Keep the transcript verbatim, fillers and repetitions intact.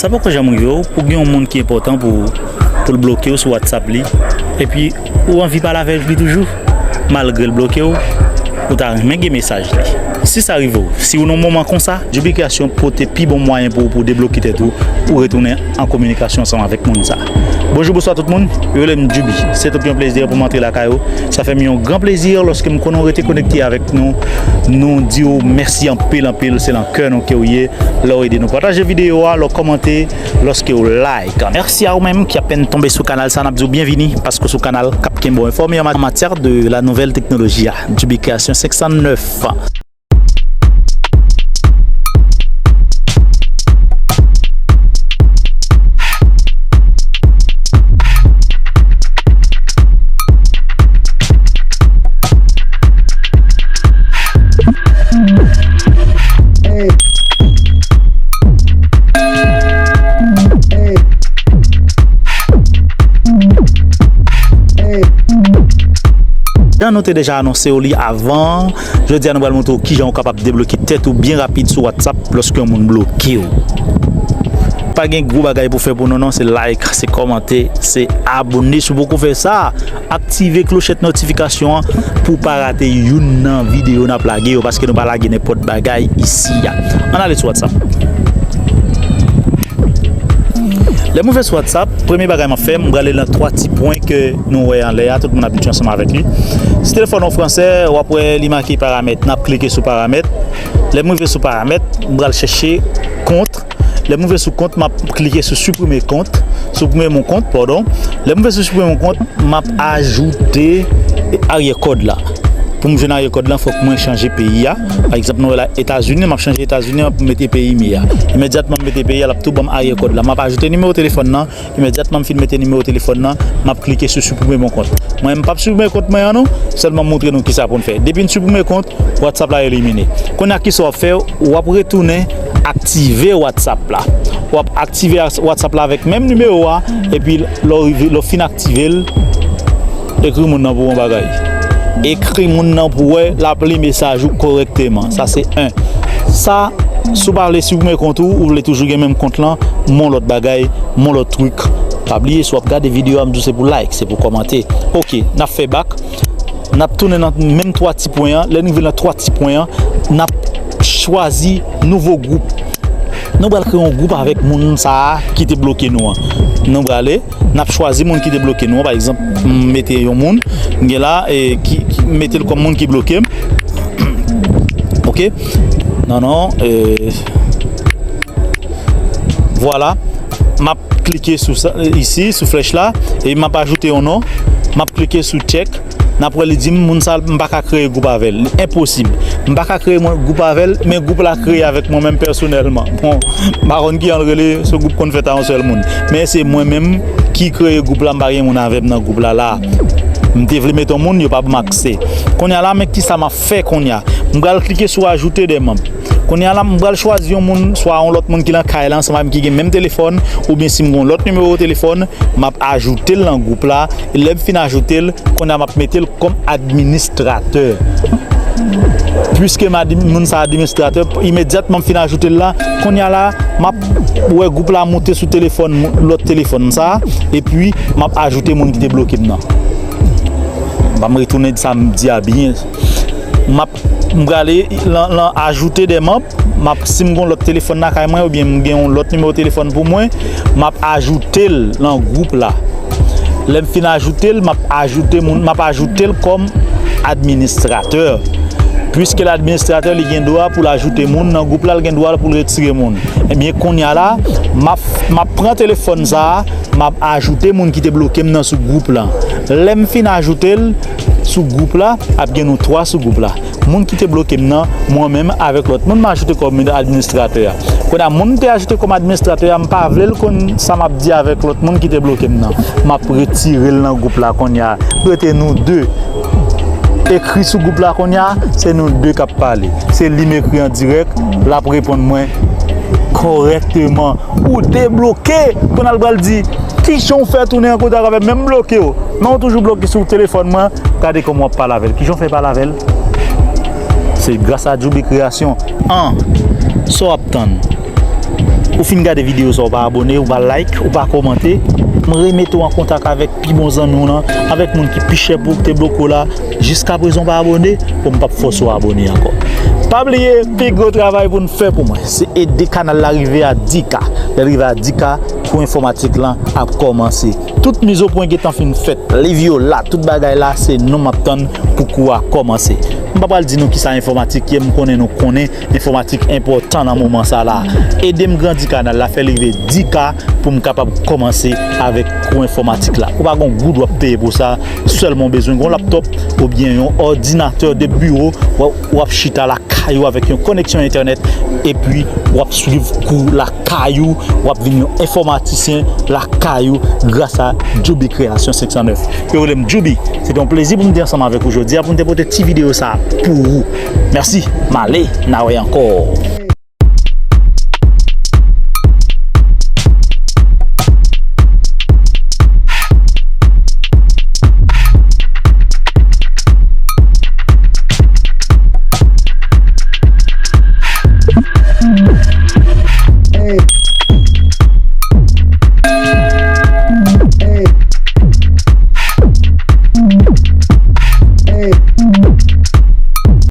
Sa poko janm rive w pou gen yon moun ki enpòtan pou ou, pou l bloke w sou WhatsApp li, epi ou anvi pale avèk li toujou, malgre l bloke w, ou ta renmen gen mesaj li. Si sa rive w, si w nan yon moman konsa, Djoubi Kreyasyon pote pi bon mwayen pou ou, pou w debloke tèt ou, pou w retounen an kominikasyon ansanm avèk moun sa. Bonjou, bonswa tout moun, yo rele m Djoubi. Se toujou yon plezi pou m antre lakay ou. Sa fè m yon gran plezi lòske m konnen w rete konekte avèk nou. Nou di w mèsi anpil, anpil, se nan kè nou ke w ye. Lè w ede nou pataje videyo a, lè w kòmante, lòske w like. Mèsi a ou menm ki apèn tonbe sou kanal sa, n ap di w byenvini, paske w sou kanal k ap kenbe w enfòme an ma-, an matyè de la nouvelle technologie a, Djoubi Kreyasyon senk san nèf. Jan nou te deja anonse w li avan, jodi a nou pral montre w kijan w kapab debloke tèt ou byen rapid sou WhatsApp lòske yon moun bloke w. Pa gen gwo bagay pou fè pou nou non, se like, se kòmante, se abòne si w poko fè sa. Aktive klochèt notifikasyon an pou w pa rate youn nan videyo n ap lage yo, paske nou pa lage nenpòt bagay isi a. Ann ale sou WhatsApp. Lè m rive sou WhatsApp, premye bagay m ap fè, m prale nan twa ti pwen ke nou wè anlè a, tout moun abitye ansanm avèk li. Si telefòn ou fransè, w ap wè li make paramèt, n ap klike sou paramèt. Lè m rive sou paramèt, m pral chèche kont. Lè m rive sou kont, m ap klike sou siprime kont, siprime mon kont, padon. Lè m rive sou siprime mon kont, m ap ajoute aryè kòd la. Pou m jwenn aryè kòd la, fòk mwen chanje peyi a. Pa egzanp, nou wè la, Etazini, m ap chanje Etazini an pou m mete peyi m ye a. Imedyatman m mete peyi a, l ap tou ban m aryè kòd la. M ap ajoute nimewo telefòn nan. Imedyatman m fin mete nimewo telefòn nan, m ap klike sou siprime mon kont. Mwen, m p ap siprime kont mwen an non, sèlman m montre nou kisa pou n fè. Depi n siprime kont, WhatsApp la elimine. Kounye a, kisa w ap fè? W ap retounen aktive WhatsApp la. W ap aktive as-, WhatsApp la avèk menm nimewo a, epi lè w rive, lè w fin aktive l, ekri moun nan pou w yon bagay. Ekri moun nan pou w wè l ap li mesaj ou kòrèkteman. Sa se en. Sa, si w pa vle siprime kont ou, ou vle toujou gen menm kont lan, m yon lòt bagay, m yon lòt trik. Pa bliye, si w ap gade videyo a, m di w se pou like, se pou kòmante. Oke, n ap fè bak. N ap tounen nan menm twa ti pwen an. Lè n rive nan twa ti pwen an, n ap chwazi nouvo gwoup. Nou pral kreye yon gwoup avèk moun sa a ki te bloke nou an. Nou prale, n ap chwazi moun ki te bloke nou an. Pa egzanp, m mete yon moun, m gen la, e, ki, ki mete l kòm moun ki bloke m. Oke? Non, non, e, vwala. M ap klike sou sa, isi, sou flèch la, e m ap ajoute yon non. M ap klike sou check. N ap wè li di m, moun sa, m pa ka kreye gwoup avè l. Li enposib. M pa ka kreye mwen gwoup avè l, men gwoup la kreye avèk mwen menm pèsonèlman. Bon, m pa konn kijan l rele, se gwoup konn fèt a yon sèl moun. Men se mwen menm ki kreye gwoup la, m pa gen moun avè m nan gwoup la, la. M te vle mete yon moun, yo pa ban m aksè. Kounye a la, men kisa m ap fè kounye a. M pral klike sou ajoute de manm. Kounye a la, m pral chwazi yon moun, swa yon lòt moun ki nan kay la ansanm avè m, ki gen menm telefòn, oubyen si m gen yon lòt nimewo telefòn, m ap ajoute l nan gwoup la. E lè m fin ajoute l, kounye a m ap mete l kòm administratè. Piske m admi-, moun sa administratè, imedyatman m fin ajoute l la, kounye a la, m ap wè gwoup la moute sou telefòn, lòt telefòn sa, epi m ap ajoute moun ki te bloke m nan. Ban m retounen sa m di a byen. M ap, m prale lan, lan ajoute de manm. M ap, si m gen yon lòt telefòn lakay mwen, oubyen m gen yon lòt nimewo telefòn pou mwen, m ap ajoute l nan gwoup la. Lè m fin ajoute l, m ap ajoute moun, m ap ajoute l kòm administratè. Piske l administratè, li gen dwa pou l ajoute moun nan gwoup la, l gen dwa pou l retire moun. Ebyen, kounye a la, m ap, m ap pran telefòn sa a, m ap ajoute moun ki te bloke m nan sou gwoup la. Lè m fin ajoute l sou gwoup la, ap gen nou twa sou gwoup la. Moun ki te bloke m nan, mwen menm avèk lòt moun m ajoute kòm administratè a. Kounye a, moun m te ajoute kòm administratè a, m pa vle l konn sa m ap di avèk lòt moun ki te bloke m nan. M ap retire l nan gwoup la kounye a. Rete nou de. Ekri sou gwoup la kounye a, se nou de k ap pale. Se li m ekri an dirèk, l ap reponn mwen kòrèkteman. Ou debloke! Kounye a l pral di, kijan w fè tounen an kontak avè m, men m bloke w. Men w toujou bloke sou telefòn mwen, gade kòman w ap pale avè l. Kijan w fè pale avè l? Se gras a Djoubi Kreyasyon. An, sa w ap tann? Ou fin gade videyo sa, ou pa abòne, ou pa like, ou pa kòmante, m remete w an kontak avèk pi bon zanmi w lan, avèk moun ki pi chè pou w, ki te bloke w la. Jiskaprezan w pa abòne, bon, m p ap fòse w abòne ankò. Pa bliye, pi gwo travay pou n fè pou mwen, se ede kanal la rive a dis K. Lè l rive a dis K, kou enfòmatik lan ap kòmanse. Tout mizopwen gentan fin fèt, liv yo la, tout bagay la, se nou m ap tann pou kou a kòmanse. M pa pral di nou kisa enfòmatik ye, m konnen nou konnen enfòmatik enpòtan nan moman sa la. Ede m grandi kanal la, fè l rive dis K pou m kapab kòmanse avèk kou enfòmatik la. Ou pa gon goud w ap peye pou sa, sèlman w bezwen gon laptòp oubyen yon òdinatè de biwo, w ap chita lakay ou avèk yon koneksyon entènèt, epi w ap swiv kou lakay ou, w ap vin yon enfòmatisyen lakay ou gras a Djoubi Création cinq cent neuf. Yo rele m Djoubi. Se te yon plezi pou m te ansanm avèk ou jodi a, pou m te pote ti videyo sa pou ou. Mèsi, m ale, n a wè ankò.